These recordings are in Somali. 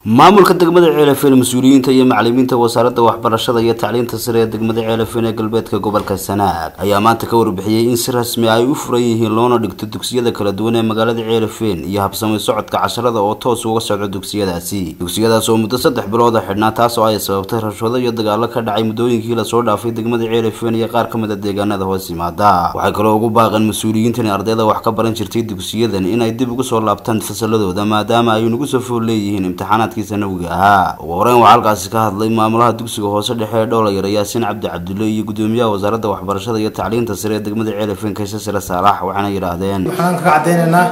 Maamulka degmada Ceelafeen, mas-uuliyiinta iyo macalimiinta wasaaradda waxbarashada iyo tacliinta sare ee degmada Ceelafeen ee galbeedka gobolka Sanaag ayaa maanta ka warbixiyey in si rasmi ay u furan yihiin loona dhigto dugsiyada kala duwan ee magaalada Ceelafeen iyo habsamay socodka casharada oo toos uga socda dugsiyadaasi. Dugsiyadaas oo muddo 3 bilood xidhnaa, taas oo ay sababtay rabshado iyo dagaalo ka dhacay muddooyinkii lasoo dhaafay degmada Ceelafeen iyo qaar ka mid a deegaanada hoos yimaada. Waxay kaloo ugu baaqeen mas-uuliyiintan ardayda wax ka baran jirtay dugsiyadan inay dib ugu soo laabtaan fasaladooda, maadaama ay nagu soo fool leeyihiin imtixaanaadkii sanawiga ahaa. Ugu horeyn waxaa halkaasi ka hadlay maamulaha dugsiga hoose dhexe ee Dhoolayar, Yaasiin Cabdi Cabdulle, iyo gudoomiyaha wasaaradda waxbarashada iyo tacliinta sare ee degmada Ceelafeen, Kayse Sare Saalax, waxaana yidhaahdeen: Waxaan kaga caddeynaynaa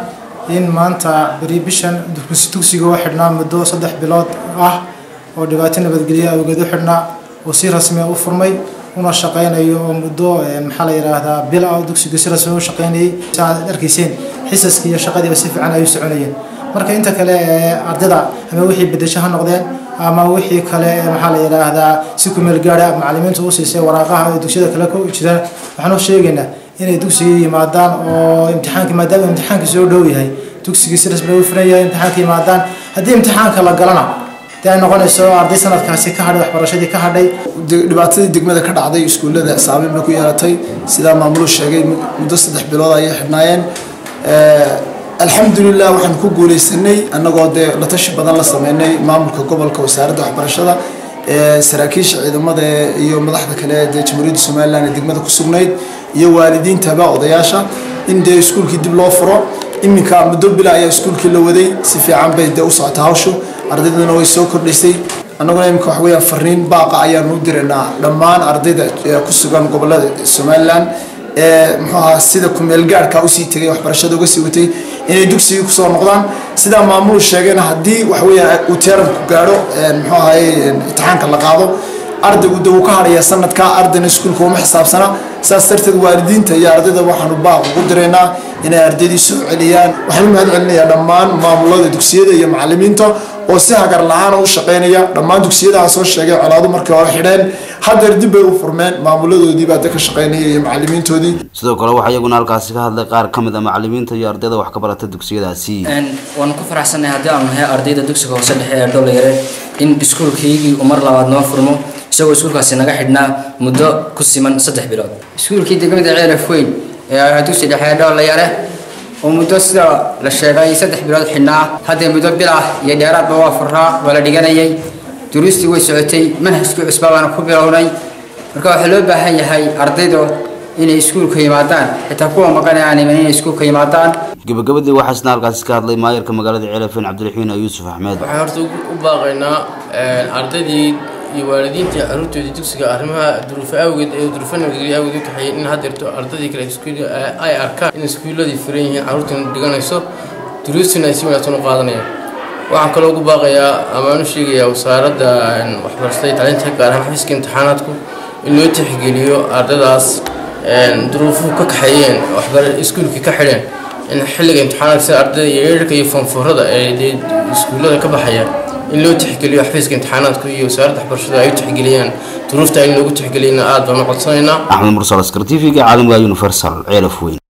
in maanta beri bishan dugsiga oo xidhnaa muddo 3 bilood ah oo dhibaato nabadgelyo awgeed u xidhnaa oo si rasmi u furmay una shaqeynayo, oo muddo maxaa la yidhaahdaa bil ah dugsiga si rasmi u shaqeynayay. Saad arkayseen, xisaskii iyo shaqadiiba si fiican ayuu soconayeen. Marka inta kale ee ardayda ama wixii bedesho ha noqdeen ama wixii kale maxaa la yidhaahdaa si ku meel gaara macallimiintu u siisay waraaqaha ay dugsiyada kale ku jiraan, waxaan u sheegaynaa inay dugsiga yimaadaan oo imtixaanka, maadaama imtixaanka soo dhow yahay, dugsigii si rasmi u furan yahay, imtixaanka yimaadaan. Haddii imtixaanka la galana dee ay noqonayso arday sanadkaasi ka hadhay waxbarashadii ka hadhay. Dhibaatadii degmada ka dhacday iskuullada saameyn bay ku yeelatay. Sidaa maamulu sheegay, muddo 3 bilood ayay xidhnaayeen. Alxamdulilah, waxaan ku guuleysanay annagoo dee la tashi badan la sameynay maamulka gobolka, wasaaradda waxbarashada, saraakiisha ciidamada iyo madaxda kale dee Jamhuuriyadda Somaliland ee degmada ku sugnayd iyo waalidiintaba, odayaasha, in dee iskuulkii dib loo furo. Iminka muddo bila ayaa iskuulkii la waday, si fiican bay dee u socota hawshu, ardaydana way soo kordhisay. Annaguna iminka waxa weeyaan fariin baaqa ayaanu u diraynaa dhammaan ardayda ku sugan gobolada Somaliland ee muxuu ahaa sida kumeel gaarhka usii tegay waxbarashada uga sii watay inay dugsigii kusoo noqdaan. Sidaa maamulu sheegayna, haddii waxa weeyaan uu teeramku gaadho, muxuu ahaye, imtixaanka la qaado, ardaygu de wuu ka hadhayaa sanadka, ardayna iskuulka uma xisaabsana. Saas darteed waalidiinta iyo ardayda waxaanu baaq ugu diraynaa inay ardaydii soo celiyaan. Waxaan u mahad celinayaa dhammaan maamulada dugsiyada iyo macalimiinta oo si hagar la-aana u shaqeynaya. Dhammaan dugsiyadaha soo sheegay colaadu markii hore xidheen, haddeer dib bay u furmeen, maamuladoodii baa de ka shaqeynaya iyo macalimiintoodii. Sidoo kale waxaa iyaguna halkaasi ka hadlay qaar ka mid a macalimiinta iyo ardayda wax ka barata dugsiyadaasi. Waanu ku faraxsannahay haddii aanu nahay ardayda dugsiga hoose dhexe ee Dhoolayare in iskuulkaygii uu mar labaad noo furmo, isagoo iskuulkaasi naga xidhnaa muddo ku siman 3 bilood. Iskuulkii degmada Ceelaf Weyn ee ahaa dugsi dhexe ee Dhoolayare oo muddo sida la sheegay 3 bilood xidhnaa, haddee muddo bil ah iyo dheeraadba waa furnaa, waa la dhiganayay, duruustii way socotay, manhajkii cusbaa baana ku bilownay. Marka waxaa loo baahan yahay ardaydu inay iskuulka yimaadaan, xitaa kuwa maqan ee aan iman inay iskuulka yimaadaan. Gabagabadii waxaa isna halkaasi ka hadlay maayarka magaalada Ceelafeen, Cabdiraxiin Yuusuf Axmed. Waxaan horta u baaqaynaa ardaydii iyo waalidiintii carruurtoodii dugsiga arrimaha duruufo awgeed ee duruufo nabadgelyo awgeed u kaxeeyay in haddeerto ardaydii kale iskuul ay arkaan in iskuulladii furan yihiin, carruurtiina dhiganayso, duruustina ay si wanaagsan u qaadanayaan. Waxaan kaloo ugu baaqayaa ama aan u sheegayaa wasaaradda waxbarashada iyo tacliinta, gaar ahaan xafiiska imtixaanaadku, in loo tixgeliyo ardaydaas duruufuhu ka kaxeeyeen waxbar iskuulkii ka xidheen, in xilliga imtixaanaadka sida ardayda yeerarka iyo foonfoorada ee dee iskuullada ka baxaya in loo tixgeliyo, xafiiska imtixaanaadku iyo wasaaradda waxbarashada ay u tixgeliyaan duruufta, in loogu tixgeliyana aad baan u codsanaynaa. Axmed Mursal Askar, TV-ga caalamka Universal, Ceelaf Weyn.